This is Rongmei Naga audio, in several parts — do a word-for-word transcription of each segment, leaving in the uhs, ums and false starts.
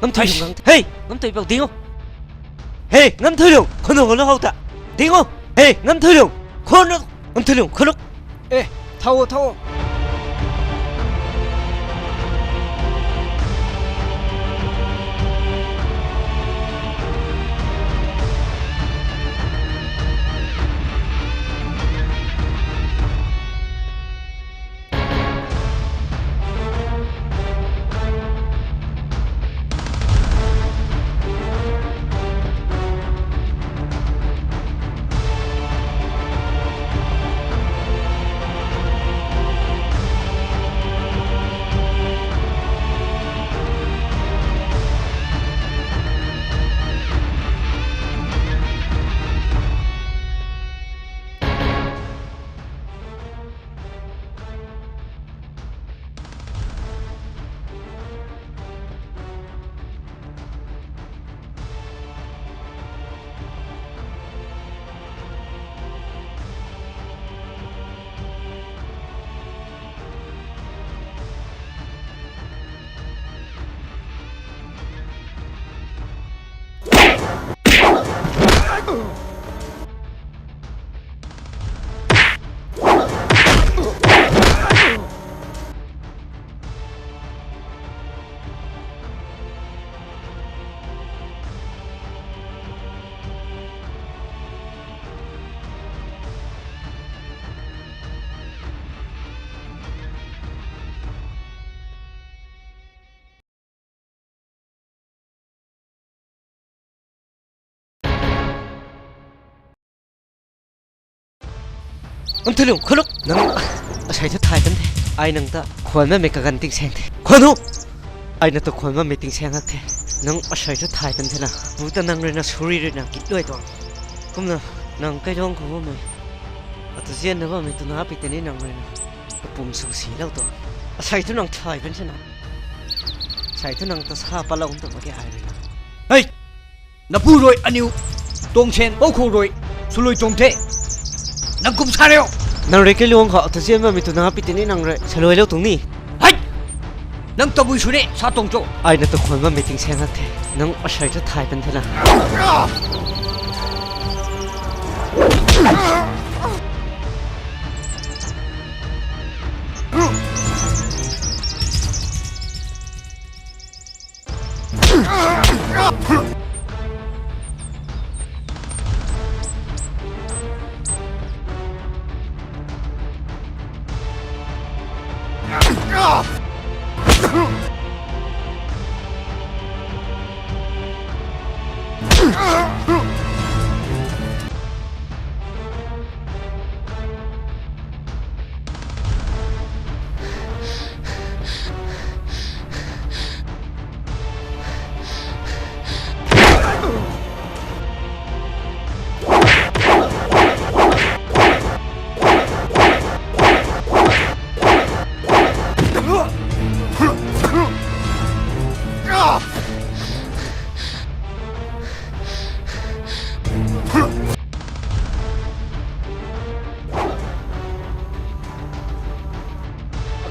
Ngam thui lung gang the. Hey, ngam thui bak ding o. Hey, ngam thui lung. Khun o, khun o, hou ta. Ding o. Hey, ngam thui lung. Khun o, ngam thui lung. Khun o. Eh, thau, thau. Ngam thui lung, khun o. Nang asei thu thay pan the. Ai nang ta khwan bammei kaganv tingsaeng the. Khwan o! Ai nang ta khwan bammei tingsaeng hak the. Nang asei thu thay pan the na. Pu ta nang rui na, suri rui na, git luai tuang. Kumna, nang kailuang khou bammei, ata zianna bammei twna pi tei ni nang rui na kapum sw silou tuang. Asei thu nang thay pan the na. Asei thu nang ta sa patlou kum ta mak ge ai rui na. Hei! Napu rui aniu tuang sen pou khou rui swluai tuang the. Nang kum sa rio. Nang rui kailuang khou ata zian bammei twna pi tei ni nang rui swluailou tuang ni. Hei! Nang tabui sw ni sa tuang cho? Ai nang ta khwan bammei tingsaeng hak the. Nang asei thu thay pan the na.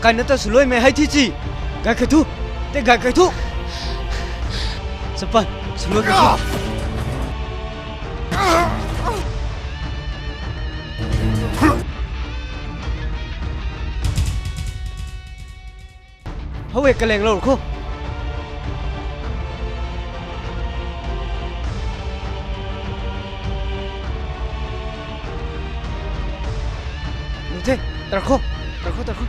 Akai na ta swluaimei hei thi chi. Gay kai thu. Tei gay kai thu. Chapan, swluai kai thu. How e kaleng lou kho. Nung the, tar kho, tar kho, tar kho.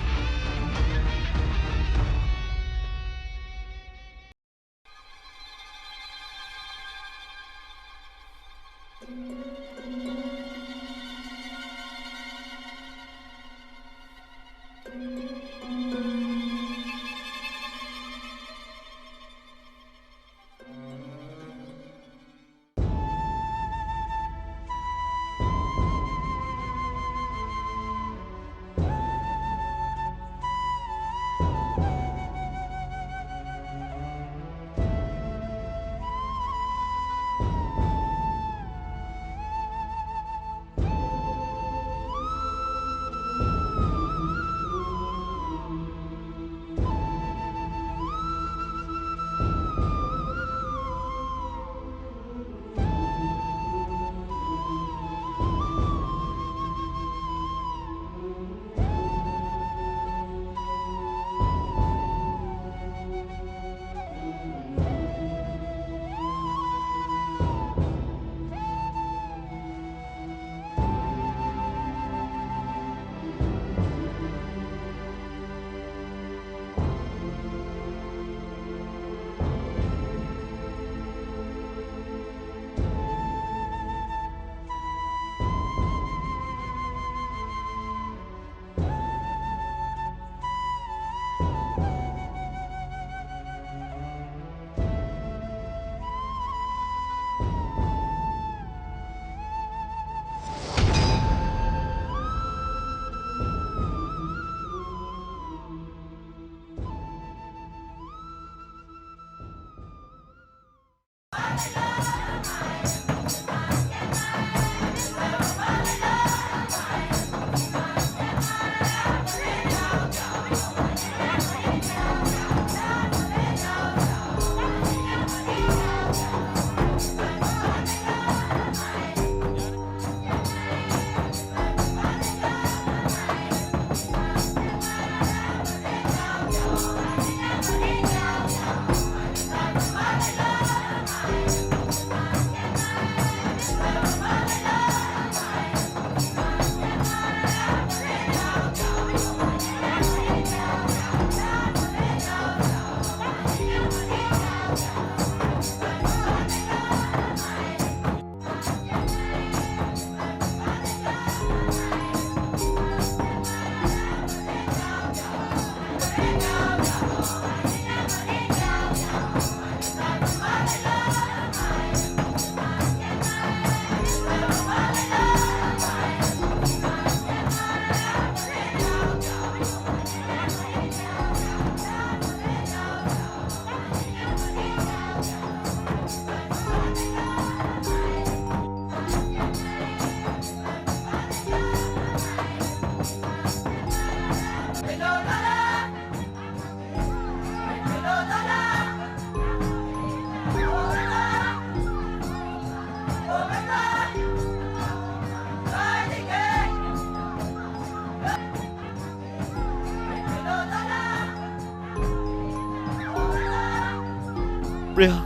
Priya,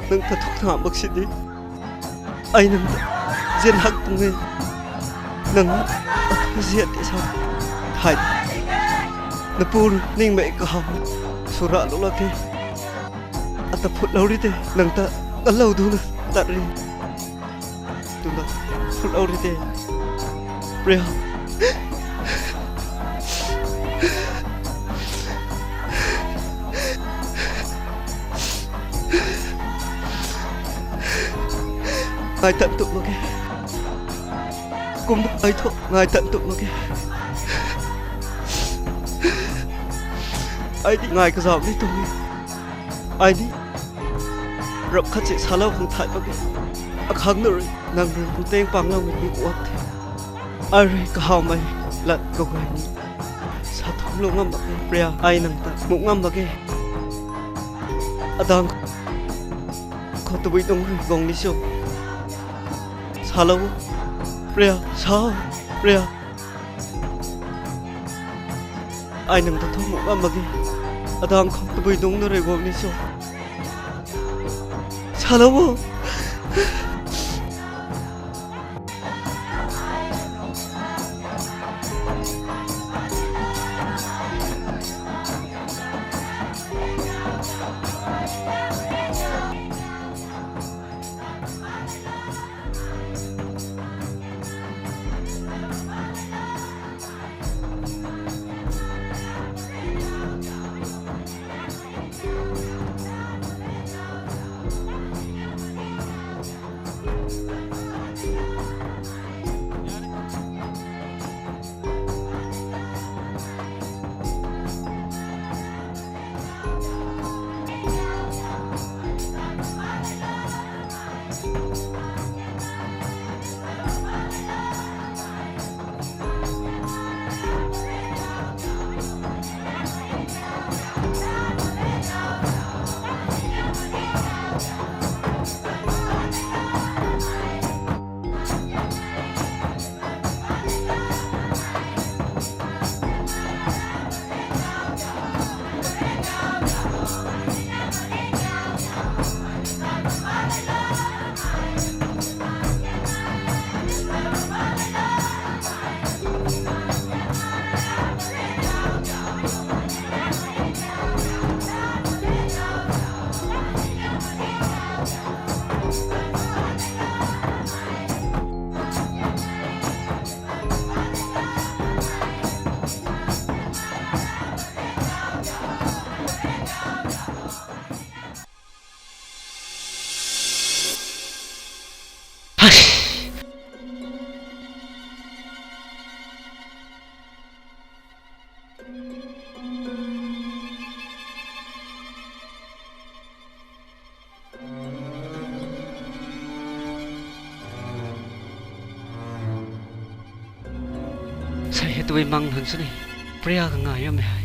nang ta thuk na mak sini. Ai nang ta zian hak pung e. Nang zian ti sa. Hai. Napur ningmei kaham sura lou la ke. Ata phut lou ri te. Nang ta ngalou duna tat ri. Tuna phut lou ri te. Priya. Ngai tan tu mak ge. Kum ai thu ngai tan tu mak ge. Ai di ngai kazau ni tu. Ai di rap khat si salou khang thay mak ge. Akhang nu rui nang rui puteng pang lou mei ni kuak the. Ai rui kahawmei lat kaguay ni sa thum lou ngam mak ge. Priya, ai nang ta muh ngam mak ge. Adang khou tabui nung rui guang ni sio. Salou. Priya, sa. Priya. Ai nang ta thum muh ngam mak ge. Adang khou tabui nung na rui guang ni sio. Salou. Sei hei tabui mang hun sini, Priya ka ngai bammei hei.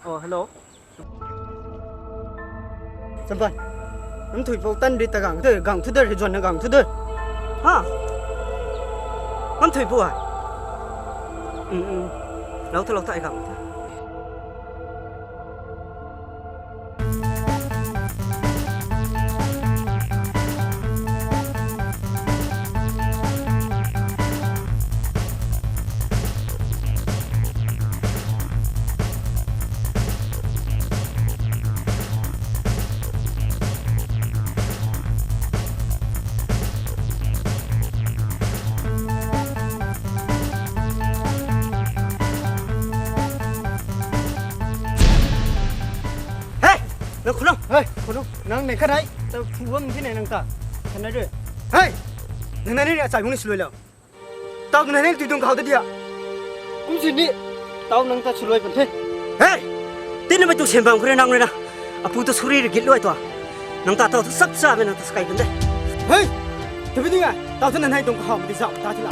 Oh, hello. Champan, nang thuipou tan ri ta gang the, gang thu de, ri zuan na gang thu de. Ha? Nang thuipou ai? Um, um. Lou tha, lou tha, ai gang the. Hey! Nang khou nang! Hey, khou nang! Nang nei khat ai, ta phu bam the ne nang ta. Khat nai re. Hey! Nang nei ni achai bung ni swluai lou. Tau nang nei ni tui dung khou ta dia. Kum si ni, tau nang ta swluai pan the. Hey! Tina mei tu sen bam khou re nang rui na. Apu tu suri ri git luai tua. Nang ta tau tu sap sa mei nang ta sakai pan the. Hey! Tabui ni a, tau tu nang nei dung khou ma di zau ta ti la.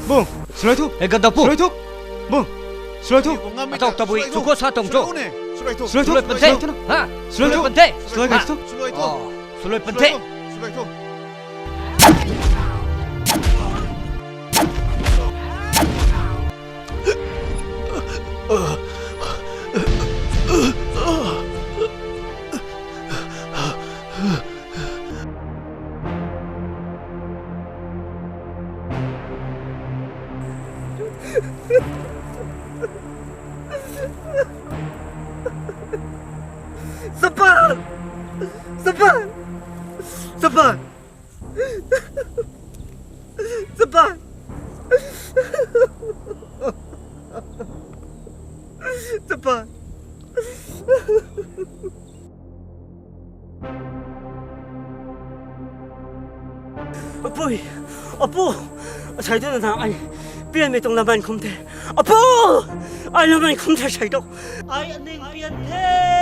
Bung, swluai thu. Hei, ganda pu. Swluai thu. Bung, swluai thu. Atau tabui, chuko sa tong cho. Swluai thu. Swluai panthe. Ha? Swluai panthe. Swluai thu. Swluai panthe. Swluai thu. Chapai! Chapai! Chapai! Chapai! Apui! Apu! Asei tu na ai pianmei tuang laman khum the. Apu! Ai laman khum the sei tu. Ai aning pian the.